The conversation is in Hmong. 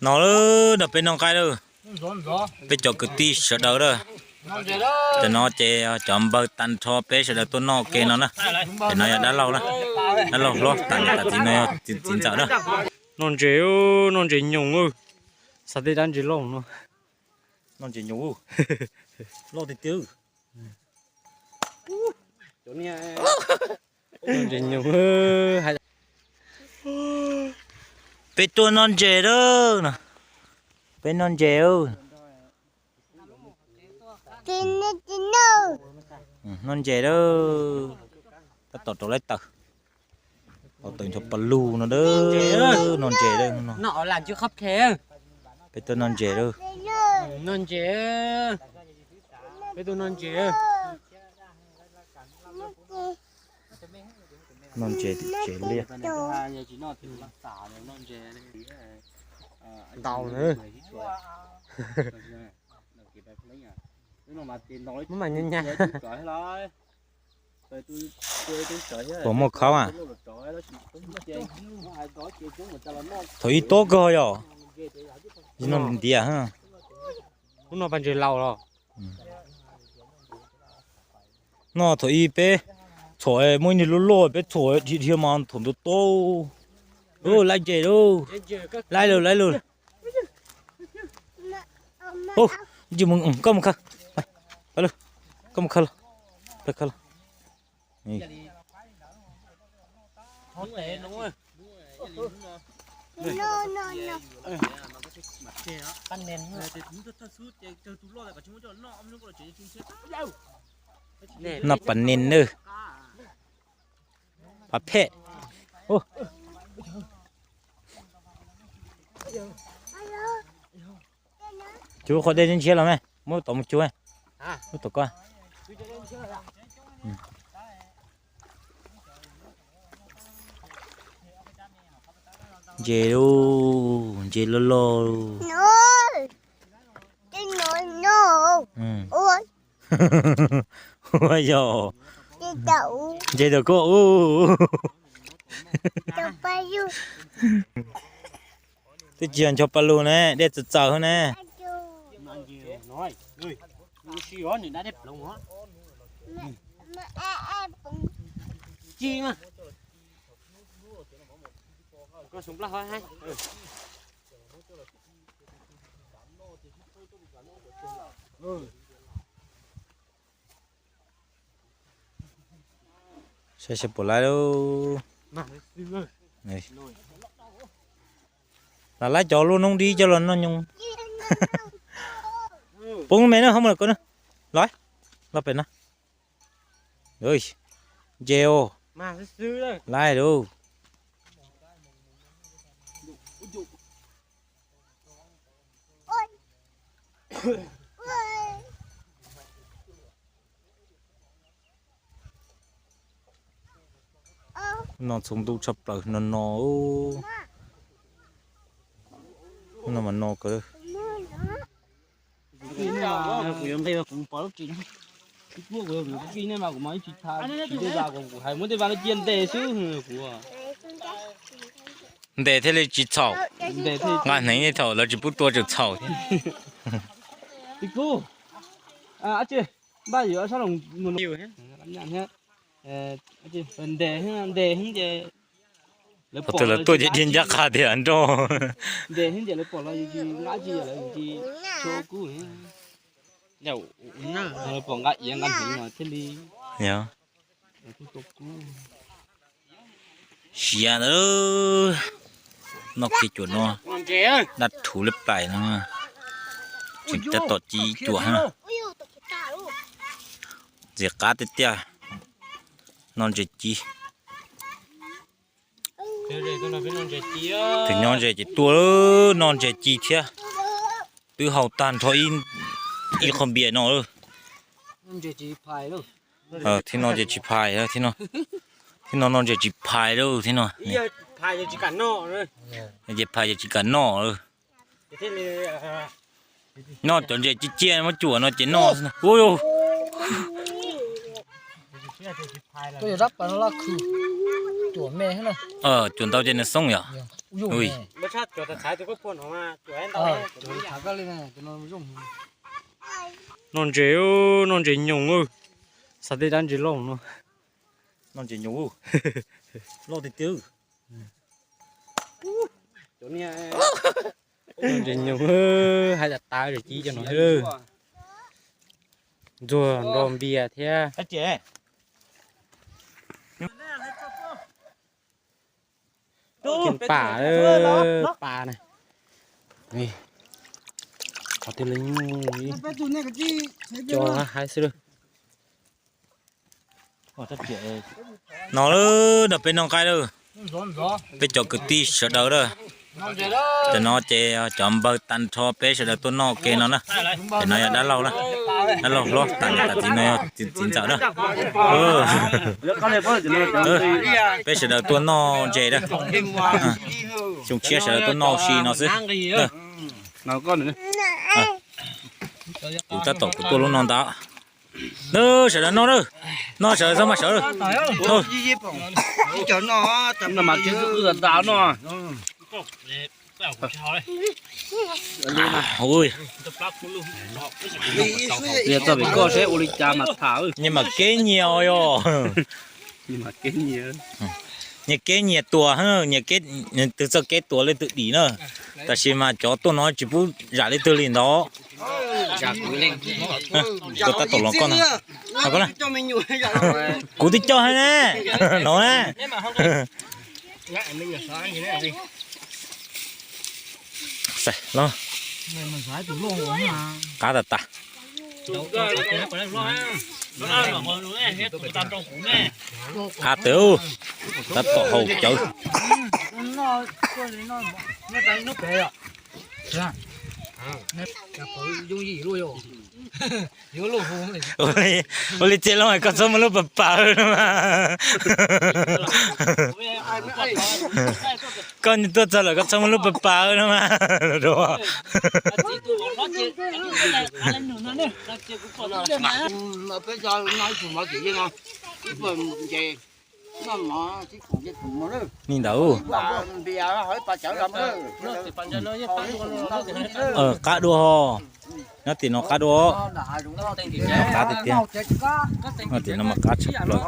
No lawm, nrog peb noj nqaij lawm. Peb cov kwv tij sawv daws lawm. Tam no ces cov npawg tag nrho peb sawv daws tuaj noj ke no na. Tam no yog dab laug na, dab laug hlob, tam txiv no yog txiv ntxawm na. Noj ntses, noj ntses nyoos, xav tej dab ntses loj no. Noj ntses nyoos, loj tiag tiag. Peb tuaj noj ntses lawm no. Peb noj ntses. Noj ntses lawm. Tab tom rau lawv taws. Tau taws ncho pa lug no, noj ntses lawm no. Peb tuaj noj ntses lawm. Noj ntses tim tsev liaj. Ntau na. Muab mas nyas nyas. Puas muaj khaub a? Thaum ib tob kawg yom. Noj ntiav. Ub, no pas ntses laus los. No thaum ib peb txhom muaj ib niag loj loj peb txhom dhia dhia mas thaum ntawd tob. Laib ntses lauj, laib lauj, laib lauj. Koj mus khaws, koj mus khaws los, koj mus khaws los. Noj pas nis nawb. Pas phem. Cug qhov dej ntshiab los me, muab tom mus cug, muab tom koj. Ntses lauj, ntses loj loj. Ua yog ntses tau koj ub. Twb tsis yog ncho pa lug ne, dej txawv txawv ne. Saib seb puas laib lauj. Lam laib cov lub noob dib coj los noj nyoos. Poob me na, hauv ma ko na. Los, los pem no. Ntses os. Laib lauj. No txhua ntuj tshaj plaws no no. No mas no kawg. Kuv yuav nqe kuv pom lub tsis, kuv yuav nqe kuv tsis tha, kuv hais muab tej vaj no cia ntes xwb kuv. Ntes thiaj li tsis txhaum. Nqa hneev thaum lawv tsis pub tua tseem txhaum thiab. Npaj yuav sab los ntes thiab ces lawv tuaj ces dhia ncaj qha tias nroj. Ntes thiab ces lawv pom los yus tsis nqa tsis yog lawv tsis tshua kub. Lawv pom nqa iav nqa hneev mas thiaj li. Siav ntawd, noj kiag cuam no, dab rhuv li plaim no, tseem tab tom ci cuam na. Ntxim qab tiag tiag, noj ntses ci. Tus nyob ze ces tuaj noj ntses ci thiab, twb haus tag nrho ib qho npias no. Thib no ces tsis phais, thib no noj ntses tsis phais lauj, thib no. Ces phais ces tsis kam noj. Noj cov ntses ci ciaj muab cuam no ces noj. Koj yog rab pas no loj khw. Cuam ntau ces nws xoob yom. Noj ntses, noj ntses nyoos. Xav tej dab ntses loj no. Noj ntses nyoos, loj tiag tiag. Noj ntses nyoos, hais tas tas ris ci cov no. Ntxuag nrog npias thiab. Pam, pam na. Qhov twg los nyuj, cov haib xwb lawm. No lawm, nrog peb noj nqaij lawm. Peb cov kwv tij sawv daws lawm. Cov no ces cov npawg tag nrho peb sawv daws tuaj noj ke no na. Cov no yog dab laug na, dab laug hlob, tas niam tas txiv no yog txiv ntxawm na. Peb sawv daws tuaj noj ntses na. Xyoo tshiab sawv daws tuaj noj ua si no xwb. Kuv tab tom kuv tuaj lub no ntag. Sawv daws noj na, noj sawv daws txhob maj sawv. Nyias mam keb nyias os yog. Nyias keb nyias tuas, nyias twg txoj kev tuas leej twg dim na. Tab sis mas cov tuaj no tsis pub zam leej twg li ntawd. Kuv tab tom los koj no. Kuv twb coj hab na. No na. Qab tas tas. Qab tawv, tab tom haus cawv. Ua li txiv loj, koj txhob muab lub pas pas no mas. Koj tuaj txog lawm koj txhob muab lub pas pas no mas. Ni ntawd. Qab dua ho. Nyob tim no qab dua. Qab tiag tiag. Nyob tim no mas qab tshaj plaws.